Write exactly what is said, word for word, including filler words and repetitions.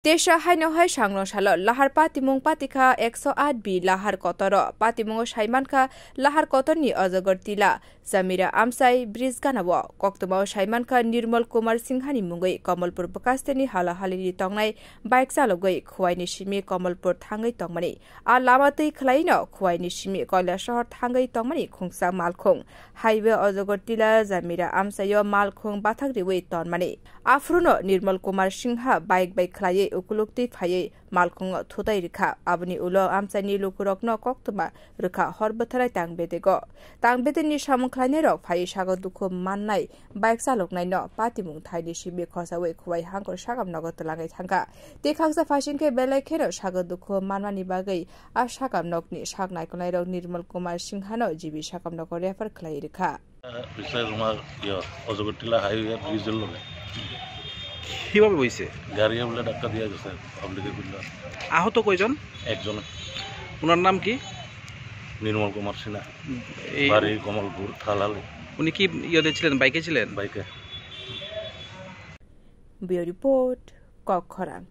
Teisa haino hai sangrong salo lahar patimung patikha ekso aat B lahar kotoro. Patimungo saimankha lahar kotorni Ojogor Tila, Jamira Amchai, Bridge ganao. Koktwmao saimankha Nirmal Kumar Singhani mungwi Kamalpur bwkasteni halahalini tongnai bike chalogwi Khwaini simi Kamalpur thangwi tongmani. A lama twi khwlaino Khwaini simi Koilasahar thangwi tongmani khungsa malkhung. Highway Ojogor Tila Jamira Amchaio malkhung bathak riwi tonmani. Aphruno Nirmal Kumar Singha bike bai khwlaiwi ukuluk twi phaiwi malkhungo thutai rikha. Aboni ulo amchaini lukurokno koktwma rwkha hor bwtharai tang bedego. Tang bedeni samung khlainairok phaiwi sago dukhu mannai bike chaloknaino patimung thaini simi khosawi Khwai Hangkor sakam nogo twlangwi thangkha. Tei khaksa phaising khe belai kheno sago dukhu manmani bagwi a sakam nokni sak naikolnairok Nirmal Kumar Singhano G B sakam nogo refer khlaiwi rwkha. পিছে তোমাৰ কিয় অজগৰ তিলা হাইৱে ব্ৰিজৰ লগে কিভাবে হৈছে? গাড়ীয়ে বোলে ধাক্কা দিয়া গৈছে পাব্লিকে বুললো। আহত কয়জন? একজনে। ওনার নাম কি? নির্মল কুমার সিনহা। এই বাড়ি কমলপুর থালালে। উনি কি ইয়েতে ছিলেন, বাইকে ছিলেন? বাইকে। Bureau Report, Kokkhorang.